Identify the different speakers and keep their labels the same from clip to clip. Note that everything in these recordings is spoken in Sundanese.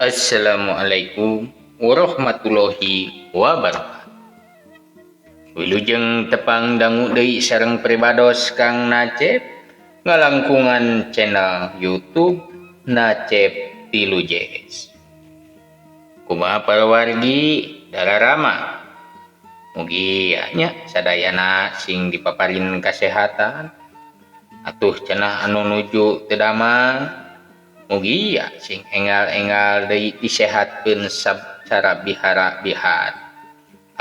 Speaker 1: Assalamualaikum warahmatullahi wabarakatuh. Wilujeng tepang dangu deui sareng pribados Kang Nacep ngalangkungan channel YouTube Nacep Tilu Js. Kumaha para wargi dararama? Mugi nya sadayana sing dipaparin kasehatan. Atuh cenah anu nuju teu damang mugi sing enggal-enggal deui disehatkeun sacara bihara-bihar.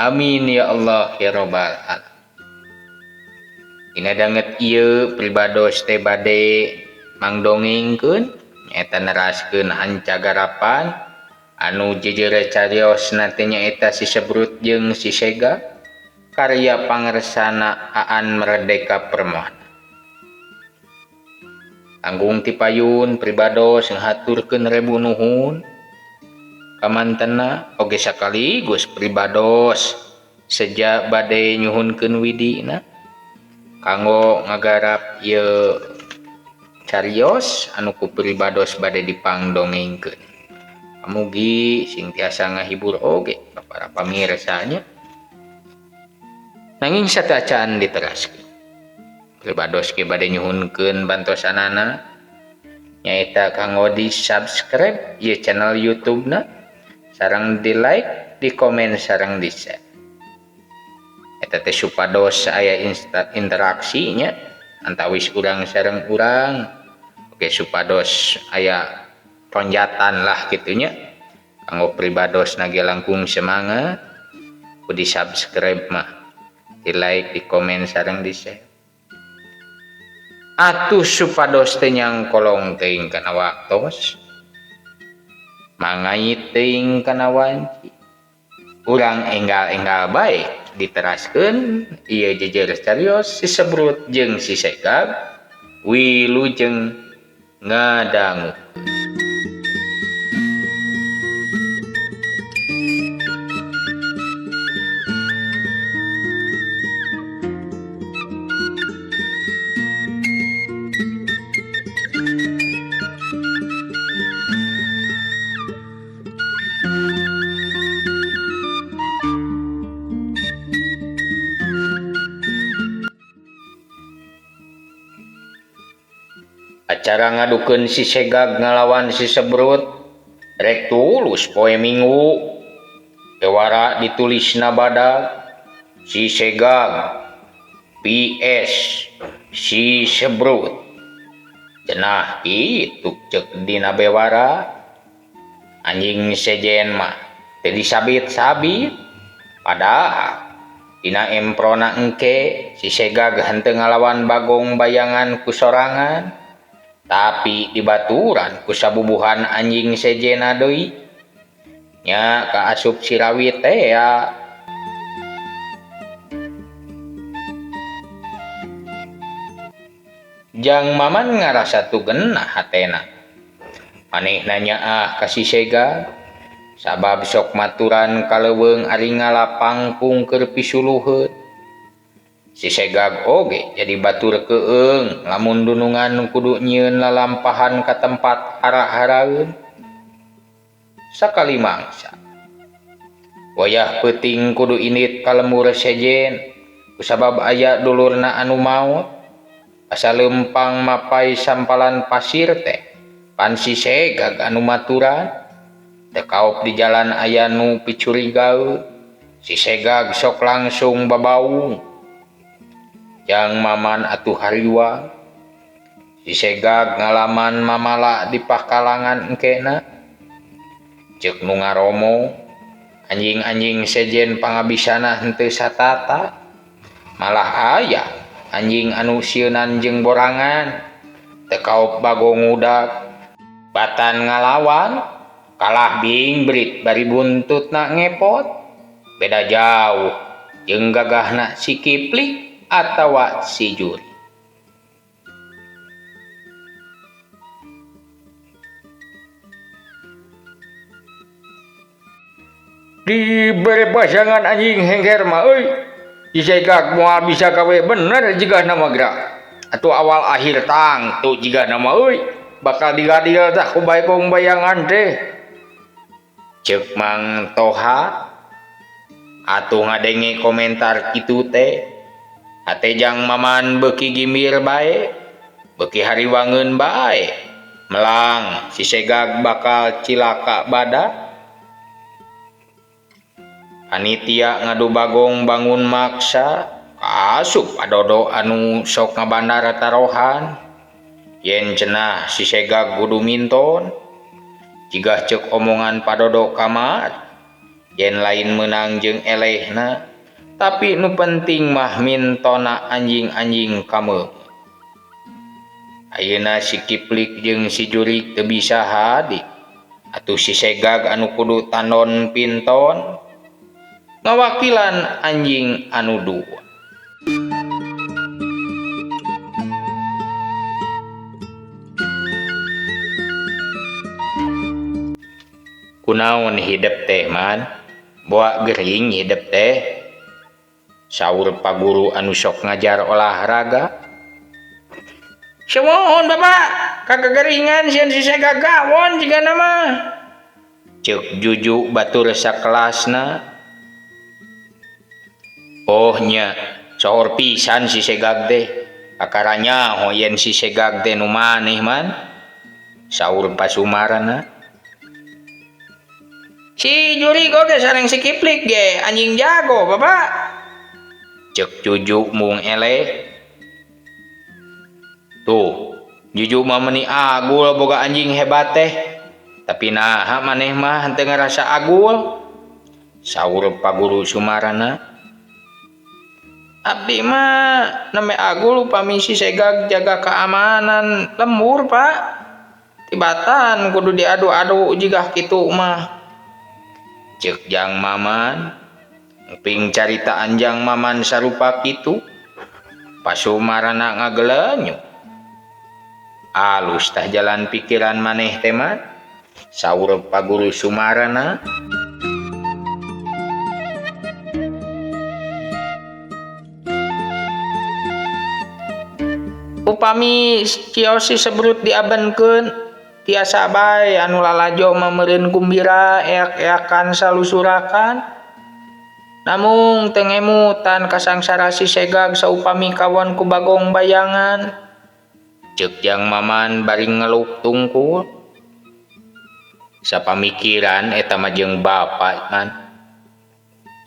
Speaker 1: Amin ya Allah ya robbal alamin. Dina danget ieu pribados teh bade mangdongengkeun nyaeta neraskeun hancagarapan anu jeujeur cariosna teh nyaeta Si Sebrut jeung Si Sega karya pangersana Aan Merdeka Permana. Tanggung ti payun pribados ngahaturkeun rebu nuhun kamantena oge sakaligus pribados seja bade nyuhunkeun widina kanggo ngagarap ieu carios anu ku pribados bade dipangdongengkeun. Mugi sing tiasa ngahibur oge ka para pamirsa nya. Nanging sateuacan diteraskeun pribados ge bade nyuhunkeun bantosanana nyaeta kanggo di subscribe ieu channel YouTube na sareng di like, di komen, sareng di share. Eta teh supados aya interaksinya antawis urang sareng urang. Oke, supados aya tonjatan lah kitunya kanggo pribados nage langkung semangat ku di subscribe mah, di like, di komen, sareng di share. Atuh supados teu nyangkolong teuing kana waktos, mangait teuing kana wanci, urang enggal-enggal bae diteraskeun ieu jeujeur carios Si Sebrut jeung Si Segag wilujeng ngadangu. Acara ngadukeun Si Segag ngalawan Si Sebrut rek tulus poe Minggu. Bewara ditulisna badag Si Segag PS Si Sebrut. Cenah kitu ceuk dina bewara. Anjing sejen mah teu disabit-sabit. Padahal dina emprona engke Si Segag henteu ngalawan Bagong bayangan ku sorangan, tapi dibaturan ku sabubuhan anjing sejena deui nya kaasup si Rawit teh ya. Jang Maman ngarasa tu genah hatena. Manehna nyaah ka Si Segag sabab sok maturan kaleuweung ari ngalapangkung keur pisuluheun. Si Segag oge jadi batur keung lamun dunungan kudu nyieun lalampahan ka tempat hara-haraeun. Sakali mangsa wayah peuting kudu indit ka lembur sejen kusabab aya dulurna anu maot. Asa leumpang mapai sampalan pasir teh pan Si Segag anu maturan. Teu kaop di jalan aya nu picurigaeun. Si Segag sok langsung babaung. Jang Maman atuh hariwang. Si Segag ngalaman mamala di pakalangan engkena. Ceuk nu ngaromo anjing-anjing sejen pangabisana henteu satata. Malah aya anjing anu sieunan jeung borangan. Teu kaop Bagong ngudag. Batan ngalawan kalah bingbrit bari buntutna ngepot. Beda jauh jeung gagahna si Kiplik atawa si Juri. Dibere pasangan anjing hengker mah euy. Si Segag moal bisa gawe bener jigana mah gerak. Atuh awal akhir tangtu jigana mah euy. Bakal digadil tah ku Bagong bayangan teh. Ceuk Mang Toha atuh ngadenge komentar kitu teh hate Jang Maman beuki gimbir bae, beuki hariwangeun bae. Melang si Segag bakal cilaka badak. Panitia ngadu bagong bangun maksa kaasup adodo anu sok ngabandar tarohan. Yen cenah si Segag kudu minton. Jigah ceuk omongan padodo kamar. Yen lain menang jeung elehna, tapi nu penting mah mintona anjing-anjing kameung. Ayeuna si Kiplik jeung si Jurik teu bisa hadi. Atuh si Segag anu kudu tandon pinton ngawakilan anjing anu dua. Kunaon hidep teh man? Boa gering hidep teh. Saur paguru anu sok ngajar olahraga. Sumuhun bapak, kagegeringan sieun si Segag gawon jigana mah. Ceuk Juju batur sakelasna. Oh nya, sohor pisan si Segag teh. Kakara nyaho yen si Segag teh nu maneh man. Saur pasumarana. Si Jurik oge sareng si Kiplik ge anjing jago bapak. Ceuk Juju mung eleh. Tuh, Juju mah meuni agul boga anjing hebat teh. Tapi naha maneh mah henteu ngarasa agul. Saur paguru Sumarana. Abdi mah nembe agul upami si Segag jaga keamanan lembur pak. Tibatan kudu diadu-adu jigah kitu mah. Ceuk Jang Maman. Nguping caritaan Jang Maman sarupa kitu. Pasumarana ngagelenyuk. Alus tah jalan pikiran maneh teh man. Saur paguru Sumarana. Upami ciosi sebrut diabenkeun tiasa bae anu lalajo meureun gumbira eak-eakan salusurakan. Namung teu ngemutan kasangsara si Segag saupami kawon ku bagong bayangan. Ceuk Jang Maman bari ngeluk tungkul. Sapamikiran eta mah jeung bapak man.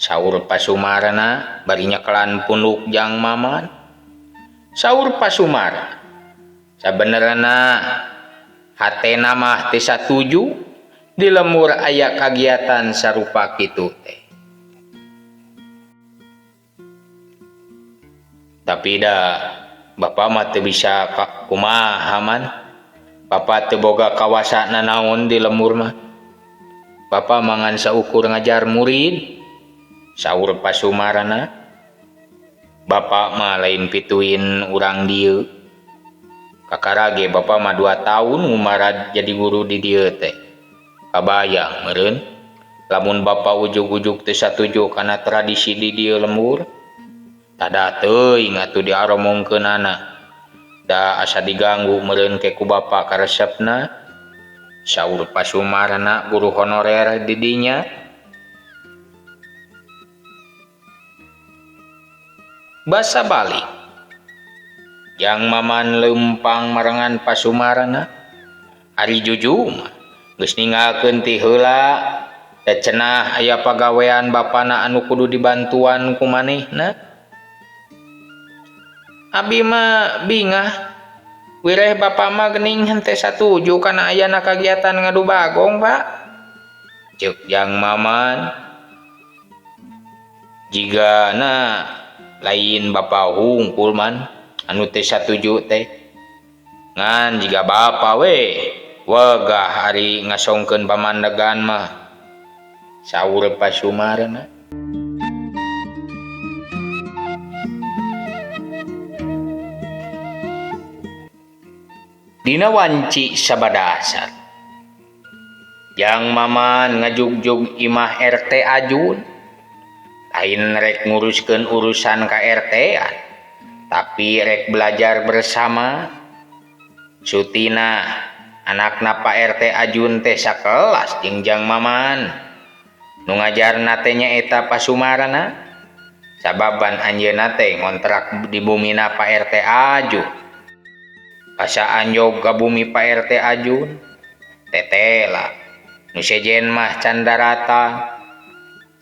Speaker 1: Saur Pasumarana bari nyekelan punduk Jang Maman. Saur Pasumar sabenerna hatena mah teu satuju di lemur aya kagiatan sarupa kitu teh. Tapi da bapak mah teu bisa kumaha man. Bapak teu boga kawasa nanaon di lemur mah. Bapak mangan saukur ngajar murid. Saur Pasumarana. Bapak mah lain pituin urang dieu. Kakara ge bapak mah 2 tahun ngumarad jadi guru di dieu teh. Kabayang meureun lamun bapak ujug-ujug teu satuju kana tradisi di dieu lembur. Tada teuing atuh diaromongkeunana. Da asa diganggu meureun ke ku bapak karesepna. Saur Pasumarna guru honorer di dinya. Basa balik. Jang Maman leumpang marengan Pasumarna. Ari Juju mah geus ninggalkeun ti heula da cenah aya pagawean bapana anu kudu dibantuan ku manehna. Abi mah bingah wireh bapa mah geuning henteu satuju kana ayana kagiatan ngadu bagong pak. Ceuk Jang Maman. Jigana lain bapa hungkul man anu teu satuju teh. Ngan jiga bapa we wegah ari ngasongkeun pamandegan mah. Saur Pasumarna. Dina wanci sabadasar. Jang Maman ngajugjug imah RT Ajun. Lain rek nguruskeun urusan ka RT-an, tapi rek belajar bersama. Sutina anakna Pak RT Ajun teh sakelas jeung Jang Maman. Nu ngajarna teh nyaeta Pak Sumarna. Sababan anjeunna teh ngontrak di bumina Pak RT Ajun. Asa anjog ka bumi Pak RT Ajun. Tetela nu sejen mah can daratan.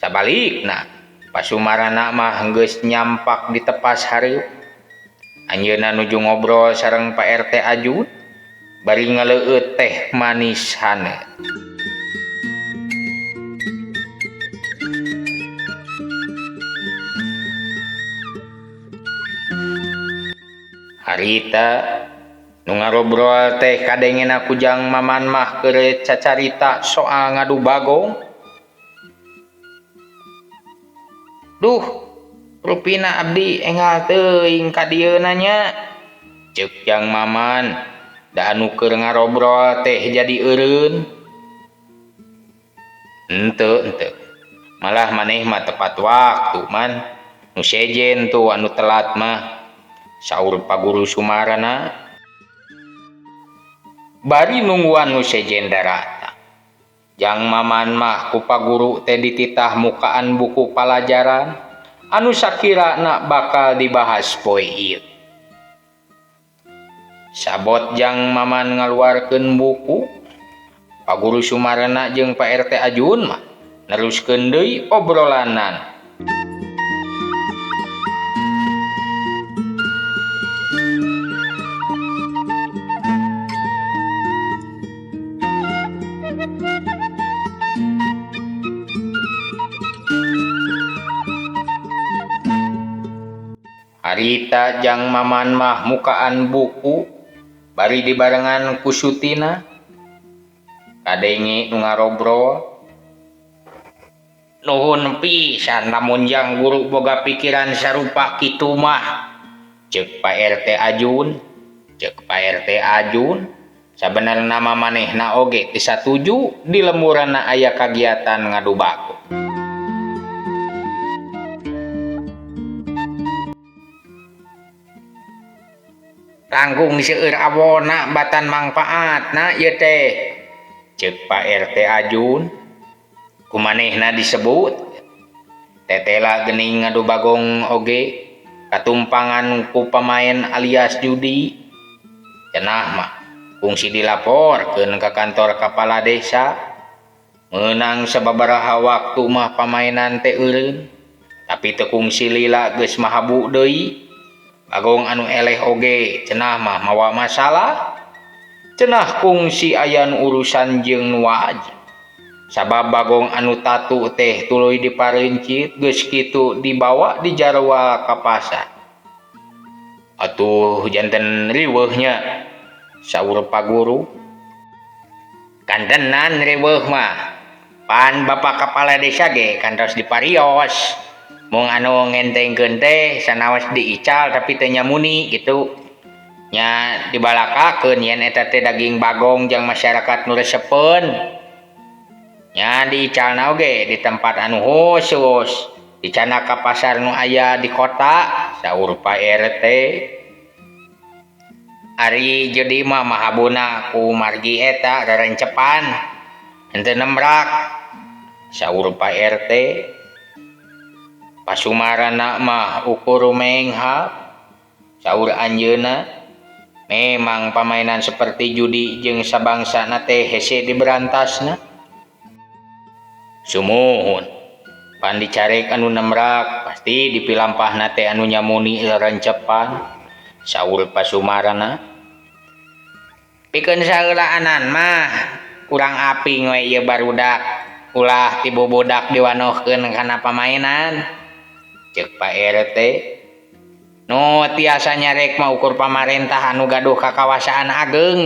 Speaker 1: Sabalikna Pak Sumarna mah geus nyampak di tepas hareup. Anjeunna nuju ngobrol sareng Pak RT Ajun bari ngaleueut teh manis haneut. Harita nu ngarobrol teh kadengena ku Jang Maman mah keur cacarita soal ngadu bagong. Duh, rupina abdi enggal teuing ka dieuna nya. Ceuk Jang Maman, da anu keur ngarobrol teh jadi eureun. Henteu, henteu. Malah maneh mah tepat waktu man. Nu sejen tuh anu telat mah. Saur Pak Guru Sumarna. Bari nungguan nu sejen darata. Jang Maman mah ku Pak Guru teh dititah mukaan buku palajaran anu sakirana bakal dibahas poe ieu. Sabot Jang Maman ngaluarkeun buku, Pak Guru Sumarna jeung Pak RT Ajun mah neruskeun deui obrolanan. Harita Jang Maman mah mukaan buku bari dibarengan ku Sutina. Kadenge nu ngarobrol. Nuhun pisan lamun Jang Guru boga pikiran sarupa kitu mah. Ceuk Pak RT Ajun, ceuk Pak RT Ajun, sabenerna mah manehna oge teu satuju di lemburanna aya kagiatan ngadu bagong. Tanggung seueur awona batan mangpaatna ieu teh. Ceuk Pak RT Ajun, kumanehna disebut. Tetela geuning ngadu bagong oge katumpangan ku pamain alias judi. Cenah mah kungsi dilaporkeun ka kantor kepala desa. Meunang sababaraha waktu mah pamainan teh eureun, tapi teu kungsi lila geus mahabu deui. Bagong anu eleh oge cenah mah mawa masalah. Cenah kungsi aya nu urusan jeung nu wajib. Sabab bagong anu tatu teh tuluy diparencit geus kitu dibawa dijarwa ka pasar. Atuh janten riweuh nya, saur Pak Guru. Kantenan riweuh mah. Pan Bapak Kepala Desa ge kantos diparios. Mung anu ngentengkeun teh sanaos diical tapi teu nyamuni gitu. Nya dibalakakeun yen eta teh daging bagong jang masyarakat nu resepeun. Nya diicalna oge di tempat anu khusus, dicandak ka pasar nu aya di kota, saur Pak RT. Ari jadi mah mahabuna ku margi eta rerencepan, henteu nemrak, saur Pak RT. Pak Sumarna mah ukur menghap, saur anjeunna. Memang pamainan seperti judi jeung sabangsana teh hese diberantasna. Sumuhun, pan dicarek anu nemrak pasti dipilampahna teh anu nyamuni rencepan, saur Pak Sumarna. Pikeun saheulaanan mah kurang aping we ieu barudak, ulah ti bobodak diwanohkeun kana pamainan. Ceuk Pak RT. Nu tiasa nyarek mah ukur pamarentah anu gaduh kakawasaan ageng.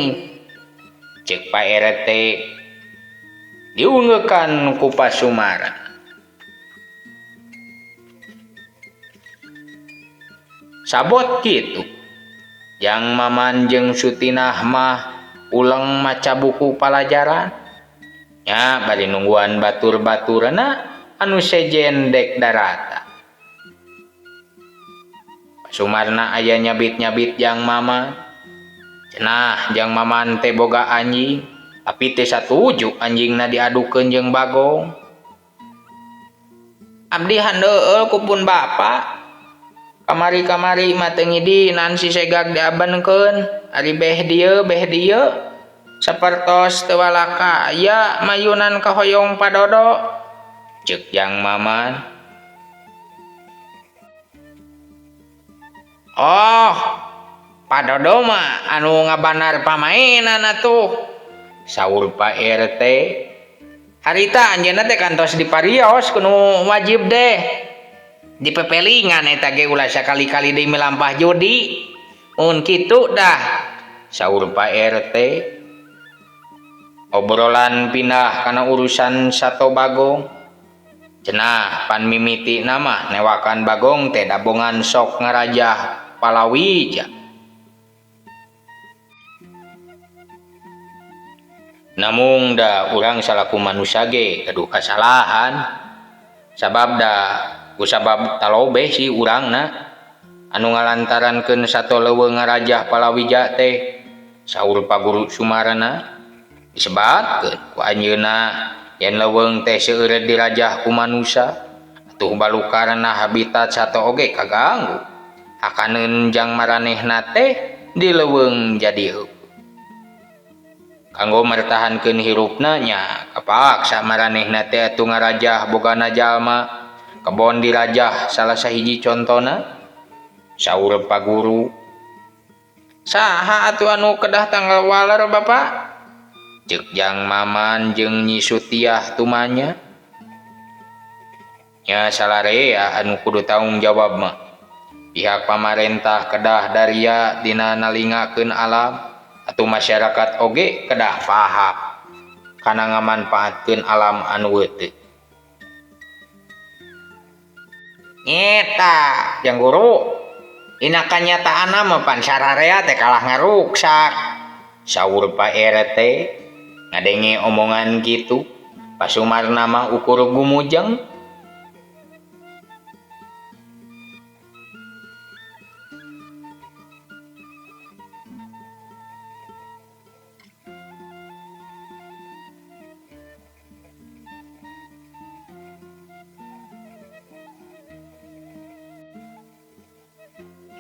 Speaker 1: Ceuk Pak RT. Diunggeukan ku Pak Sumarna. Sabot kitu. Jang Maman jeung Sutinah mah uleng maca buku palajaran. Nya bari nungguan batur-baturna anu sejen dek darata. Sumarna aya nyabit-nyabit Jang Maman. Cenah Jang Maman teh boga anjing, tapi teu satuju anjingna diadukeun jeung bagong. Abdi handeueul ku pun bapa. Kamari-kamari mah teu ngidinan si Segag diabenkeun, ari beh dieu beh dieu. Sapertos teu walaka aya mayunan kahoyong Padodo. Ceuk Jang Maman. Oh, Padodo mah anu ngabanar pamainan atuh. Saur Pak RT. Harita anjeunna teh kantos diparios kuno wajib deh. Dipepelingan eta ge ulah sakali-kali deui milampah judi. Mun kitu dah. Saur Pak RT. Obrolan pindah kana urusan sato Bagong. Cenah pan mimiti nama newakan Bagong teh dabongan sok ngarajah palawija. Namung da urang salaku manusia ge gaduh kasalahan. Sabab da kusabab talobeh si urangna anu ngalantarankeun sato leuweung ngarajah palawija teh. Saur Pak Guru Sumarna disebatkeun ku anjeunna yen leuweung teh seueur dirajah ku manusia atuh balukarna habitat sato oge kaganggu. Hakaneun jang maranehna teh di leuweung jadi heueuh. Kanggo mertahankeun hirupna nya kapaksa maranehna teh atuh ngarajah bogana jalma. Kebon dirajah salah sahiji contona. Saur Pak Guru. Saha atuh anu kedah tanggal waler Bapak? Ceuk Jang Maman jeung Nyi Sutiah tumanya. Nya salarea anu kudu tanggung jawab mah. Pihak pamarentah kedah daria dina nalingakeun alam atuh masyarakat oge kedah paham kana ngamanfaatkeun alam anu weuteuk. Nyeta Jang Guru, dina kanyataanna mah pan sararea teh kalah ngaruksak. Saur Pak RT ngadenge omongan kitu, Pak Sumarna mah ukur gumujeng.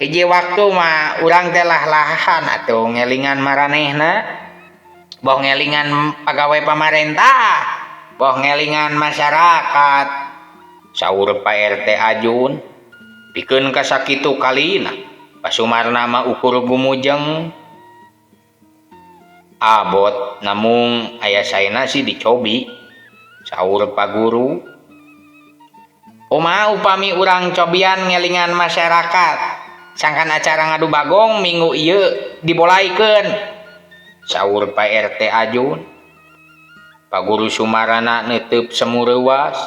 Speaker 1: Hiji waktu mah urang teh lah-lahan atuh ngelingan maranehna, boh ngelingan pagawe pamarentah, boh ngelingan masyarakat. Saur Pak RT Ajun, pikeun ka sakitu kalina, Pak Sumarna mah ukur gumujeng. Abot namung aya saena sih dicobi. Saur Pak Guru. Kumaha upami urang cobian ngelingan masyarakat? Sangkan acara ngadu bagong minggu ieu dibolaikeun. Saur Pak RT Ajun. Pak Guru Sumarana neuteub semu reuwas.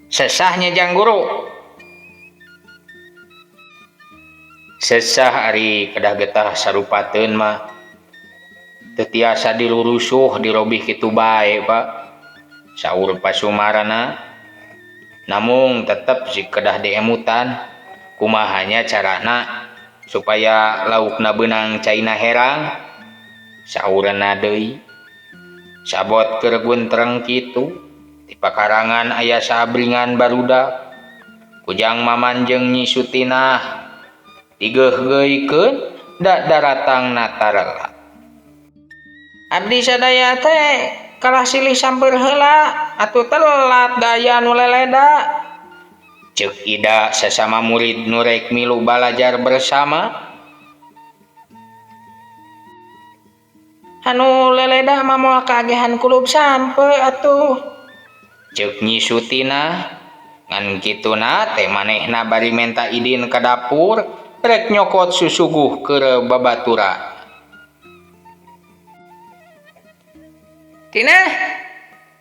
Speaker 1: Sesahnya Jang Guru. Sesah ari kedah getah sarupateun mah. Teu tiasa dilurusuh dirobih kitu bae, Pak. Saur Pak Sumarana. Namung tetep si kedah diemutan. Kumahanya carana supaya laukna beunang caina herang. Saurna deui. Sabot keur guntreng kitu di pakarangan aya saabringan barudak. Kujang Maman jeung Nyi Sutinah digeugeuikeun da daratangna tarela. Abdi sadaya teh kalah silih samper heula atuh telat daya nu leleda. Ceuk Ida sesama murid nu rek milu balajar bersama. Anu leleda mah moal kagehan kulub sampe atuh. Ceuk Nyi Sutinah ngan kituna teh manehna bari menta idin ka dapur rek nyokot susuguh keur babatura. Tina,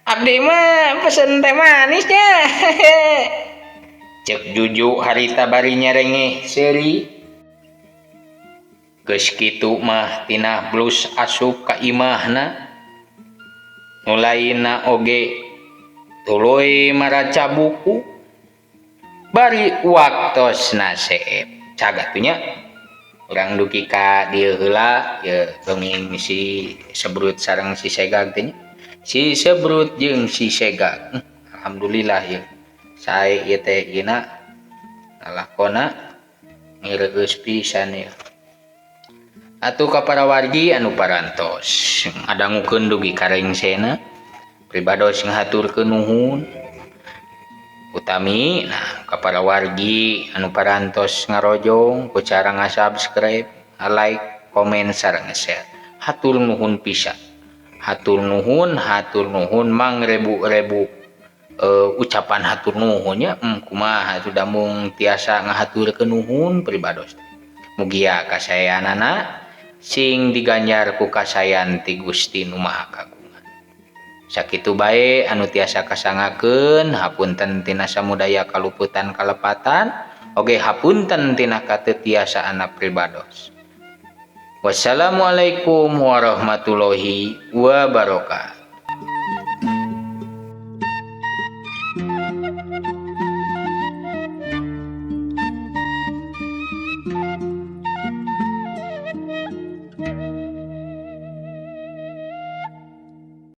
Speaker 1: abdi mah pesen teh manisnya. Ceuk Juju harita bari nyerengeh seuri. Geus kitu mah Tina blus asup ka imahna. Nu lainna oge tuluy maraca buku. Bari waktosna seep. Cagatuh nya. Urang dugi ka dieu heula ye dongeng si Sebrut sareng si Segag teh nya. Si Sebrut jeung si Segag. Alhamdulillah ye. Sae ieu teh ieu na lalakonna ngireueus pisan ieu. Atuh ka para wargi anu parantos ngadangukeun dugi ka rengsena, pribados ngahaturkeun nuhun. Utami nah ka para wargi anu parantos ngarojong ku cara nga-subscribe, nga-like, komen sareng nge-share. Hatur nuhun pisan. Hatur nuhun, hatur nuhun mangrebu-rebu ucapan hatur nuhun nya. Kumaha atuh da mung tiasa ngahaturkeun nuhun pribados. Mugia kasaeanana sing diganjar ku kasaean ti Gusti Nu Maha Kagungan. Sakitu bae anu tiasa kasangakeun, hapunten tina samudaya kaluputan kalepatan, oge hapunten tina katetiasaan pribados. Wassalamualaikum warahmatullahi wabarakatuh.